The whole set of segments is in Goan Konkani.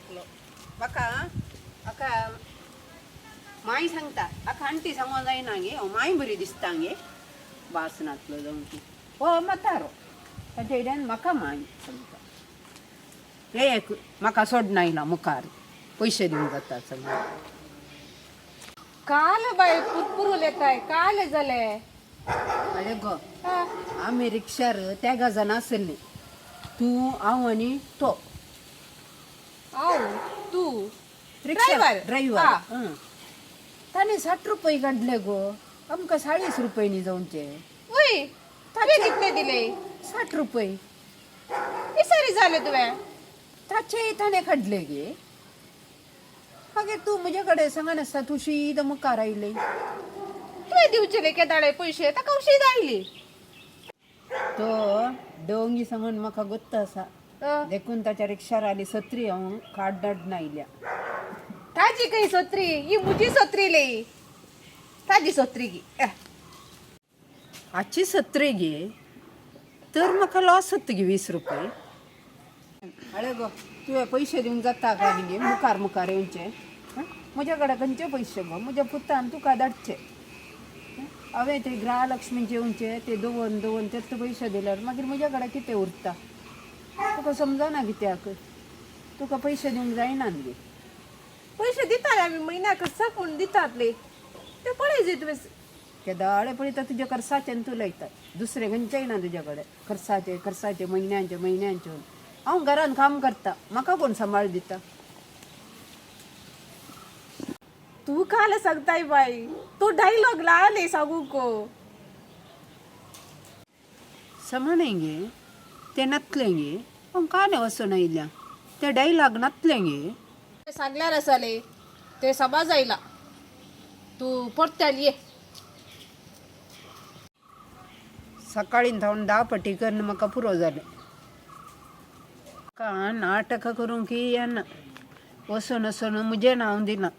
एकलो म्हाका म्हाका माय सांगता आका आण्टी सांगो जायना गे हांव माय बरी दिसता गे वास नातलो जावन ती हो म्हातारो ताच्या वयल्यान म्हाका माय सांगता हे एक म्हाका सोडना आयला मुखार पयशे दिवंक जाता सांगून. काल बाय पुरपुर उलयताय काल जाले. अरे गो आमी रिक्षार तेगा जाणां आसली तूं हांव आनी तो. हांव तूं रिक्षा ड्रायव्हर. ड्रायव्हर. हा. ताणें 60 रुपये काडले गो आमकां 40 रुपयांनी जावचे. वय तुवें कितले दिले? 60 रुपये. इसरी जाले तुवें. ताचे ताणें काडले गे. मागीर तूं म्हजे कडेन सांगनासता तूं शीद मुखार आयली. तुवें दिवचेले केदाळे पयशे ताका शीद आयली. तो डोंगी सांगून म्हाका गोत्त आसा देखून ताच्या रिक्षार आली सत्री हांव काडना आयल्या. ताजी खंय सत्री ही म्हजी सत्री ले ताजी सत्री गी. हाची सत्री गे तर म्हाका लॉस जाता गे 20 रुपये. अळे गो तुवें पयशे दिवंक जाता काय गे मुखार मुखार येवचे. म्हज्या कडेन खंयचे पयशे गो म्हज्या पुतान तुका धाडचे. हांवें ते गृहलक्ष्मीचे येवचे ते दवरून दवरून तेच पयशे दिल्यार मागीर म्हज्या कडेन कितें उरता. तुका समजना कित्याक तुका पयशे दिवंक जायना गे. पयशे दिताले आमी म्हयन्याक सक म्हूण दितातले ते पळय जे तुवें. केदाळे पळयता तुज्या खर्साचें तूं लायता दुसरें खंयचेय ना तुज्या कडेन. खर्साचे खर्साचे म्हयन्यांचे म्हयन्यांचे. हांव घरान काम करता म्हाका कोण सांबाळ दिता. तूं काल सांगताय बाय तो डायलॉग लाले सांगूंक. समाणे गे ते नातलें गे हांव काले वचून आयल्या ते डायलॉग नातलें गे. सांगल्यार आसाले ते समाज आयला तूं परत्याल ये. सकाळीं थावन 10 पटी करून म्हाका पुरो जालें. म्हाका नाटकां करूंक येना वचून वचून म्हजें नांव दिना.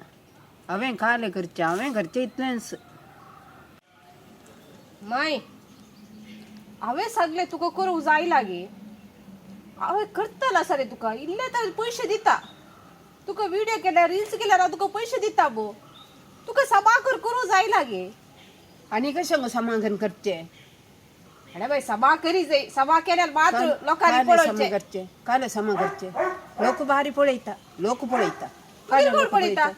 हांवें कालें करचें हांवें करचें इतलेंच. माय हांवें सांगलें तुका करूंक जाय लागी हांवें करतलो आसा रे तुका इल्ले तर पयशे दिता तुका व्हिडियो केल्यार रिल्स केल्यार हांव तुका पयशे दिता गो तुका सबाकर करूंक जाय लागी. आनी कशें गो समाधान करचें? अरे बाय सभा करी जाय सभा केल्यार मात्र लोकांनी पळोवचें. करचें काले समा करचें लोक बारी पळयता लोक पळयता. मागीर कोण पळयता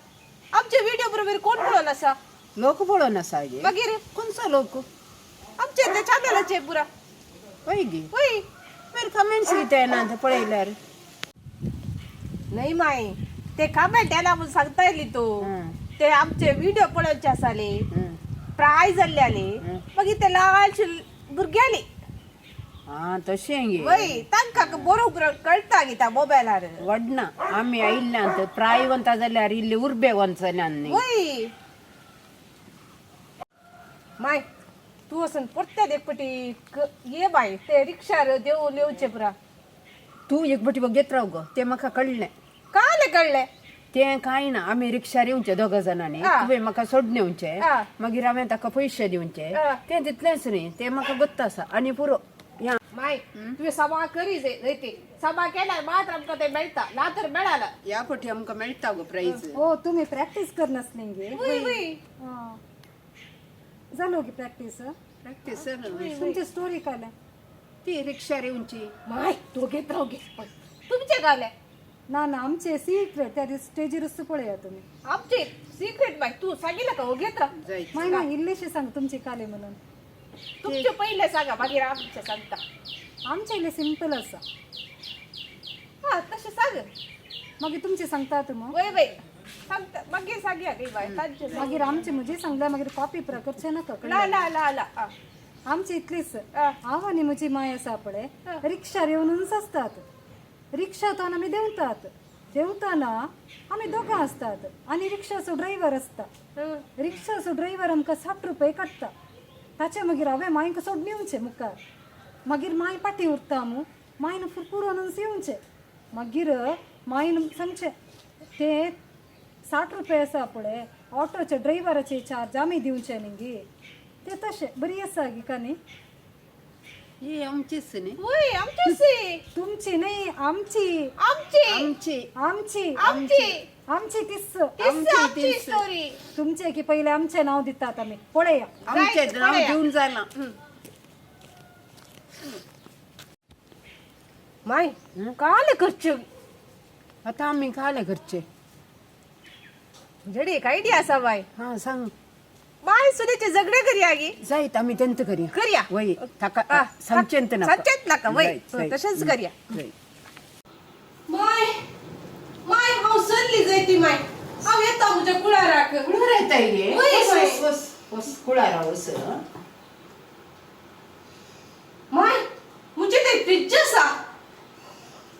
आमचे व्हिडिओ बरोबर कोण पळोवन आसा? लोक पळोवन आसा गे. मागीर खंयचो लोक? आमचे ते चॅनलाचे पुरा. हय गे. वय मागीर कमेंट्स कितें येना ते पळयल्यार. न्हय माय ते कमेंट येना म्हूण सांगता येयली तूं. ते आमचे व्हिडिओ पळोवचे आसाले प्राय जाल्ले मागीर ते ल्हानशे भुरग्यांनी. आं तशें गे. वय तांकां बरोबर कळटा गे त्या मोबायलार. वडना आमी आयिल्ल्यान प्राय वता जाल्यार इल्ले उर्बे वचना न्ही. वय माय तूं वचून परत्यान एक पटी ये बाय ते रिक्षार देवून येवचे पुरा. तूं एक पटी घेत राव गो तें म्हाका कळ्ळें. काले कळ्ळें? तें कांय ना आमी रिक्षार येवचे दोगा जाणांनी तुवें म्हाका सोडून येवचें मागीर हांवें ताका पयशे दिवचे तें तितलेंच न्ही तें म्हाका गोत्त आसा आनी पुरो. माय तुवें सभा करी जाय न्हय ती सभा केल्यार मात्र आमकां तें मेळटा ना तर मेळना. ह्या पटी आमकां मेळटा गो प्रायज. हो तुम्ही प्रॅक्टीस करनासली गे. वय वय जालो की प्रॅक्टीस? प्रॅक्टीस तुमची स्टोरी काल ती रिक्षार येवची. माय तूं घेत राव गे तुमचे काले. ना ना आमचे सिक्रेट त्या दीस स्टेजीरच पळया तुम्ही. आमचे सिक्रेट बाय तूं सांगितलं का घेत राव. माय ना इल्लेशे सांग तुमचे काले म्हणून. तुमचे पयले सांगा मागीर आमचे सांगता. आमचे इल्ले सिंपल आसा. हा तशें सांग. मागीर तुमचे सांगता तुमी. वय वय सांगता मागीर सांगया गे बाय तांचे. मागीर आमचे म्हजे सांगल्या मागीर कॉपी करचे नाका. ला ला ला ला आमची इतलीच हांव आनी म्हजी माय आसा पळय रिक्षार येवनूच आसतात. रिक्षांतून आमी देंवतात देंवतना आमी दोगां आसतात आनी रिक्षाचो ड्रायव्हर आसता. रिक्षाचो ड्रायव्हर आमकां 60 रुपये काडटा. ताचे मागीर हांवें मांयक सोडून येवचें मुखार मागीर मांय फाटीं उरता मू मायन फुरफुरोनूच येवचें मागीर मायन सांगचें ते 60 रुपये आसा पळय ऑटोचे ड्रायव्हराचे चार्ज आमी दिवचे न्ही गे. ते तशें बरी आसा गी कानी. ही आमचीच न्ही. वय, आमचीच आहे. तुमची नाही, आमची. आमची. आमची. आमची. आमची. आमची तीस. तीच आमची आमची तीच. स्टोरी. तुमचे की पहिले आमचे नाव दितात आम्ही, पळया. आमचे Right, नाव पळया. दिवन जाला. माय, काल करचे. आता आम्ही खाले घरचे. म्हणजे एक आयडिया आसा बाय. हा, सांग. माय सुनेचे झगडे करया गे. जायत आम्ही तेंत करया. करया. वय, ताका हा, सांगचेंत नाका. सांगचेंत नाका, वय. जायत, जायत. तशेंच करया. जायत. माय, माय, हांव सरली जयती माय, हांव येता म्हज्या कुळाराक. कुळार येताय गे? वय, वस, वय. वस, वस, वस, कुळारा वस. माय, म्हजे ते फ्रिज आसा,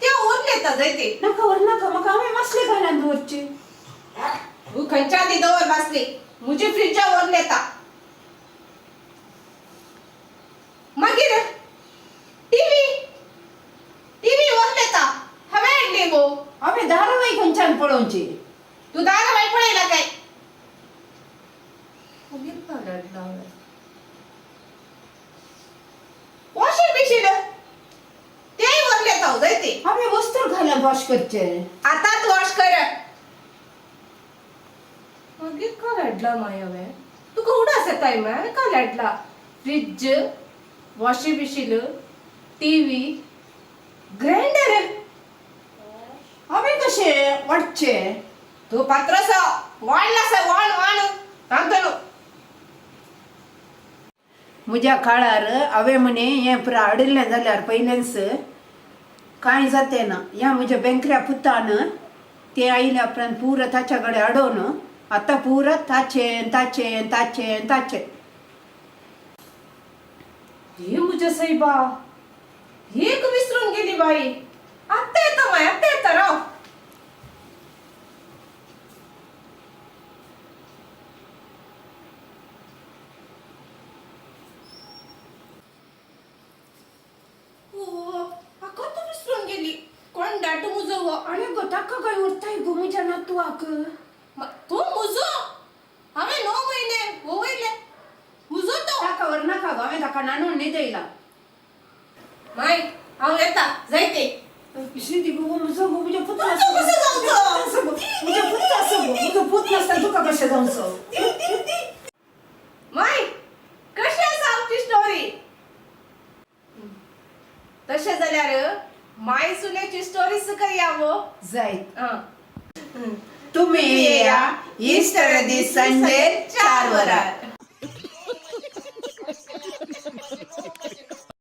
ते व्हरून येता जयते. नाका वर नाका, म्हाका हांवें मासले घाल्यान दवरचे. तूं खंयच्या ती दवर बासली, म्हजी फ्रिजा व्हरून येता. मागीर टीव्ही, टीव्ही व्हरून येता, हांवें हाडली गो. हांवें धारावाय खंयच्यान पळोवची? तूं दारावाय पळयला काय? वॉशिंग मशीन तेय व्हरून येता हांव जायते. हांवें वस्त्र घाल्यान वॉश करचे. आतांच वॉश कर. मागीर काल हाडला माय हांवें, तुका उडास येताय माय, हांवें काल हाडला fridge, washing machine, TV, grinder. हांवें कशें वाटचें? तूं पात्रस वाडला आसा, वाण वाण सांगतलो. म्हज्या काळार हांवें म्हणे हें पुरा हाडिल्लें जाल्यार पयलेंच कांय जातें ना. ह्या म्हज्या बेंकऱ्या पुतान ते आयल्या उपरांत पुरा ताच्या कडेन हाडोवन आतां पुरा ताचें ताचें ताचें ताचें. हे म्हज्या सायबा, एक विसरून गेली बाई. आत्तां येता माय, आत्तां येता, राव. ओ, हाका तूं विसरून गेली, कोण दाटू मुजो हो. आनी गो, ताका काय उरताय गो म्हज्या नातवाक? तूं मुजो, हांवें 9 म्हयने वयले मुजो तो. ताका वर नाका गो, हांवें ताका नाणून न्हिदयला. माय, हांव येता जायते. श्रीदी गो, म्हजो गो, म्हज्या पुता. तुजो कसो जावचो? म्हज्या पूत आसा गो, म्हजो पूत नासता तुका कशें जावचो? माय, कशी आसा आमची स्टोरी? तशें जाल्यार माय सुनेची स्टोरी करया गो. जायत. आं. तुम्ही या इस्टर दीस संजे 4 वरार.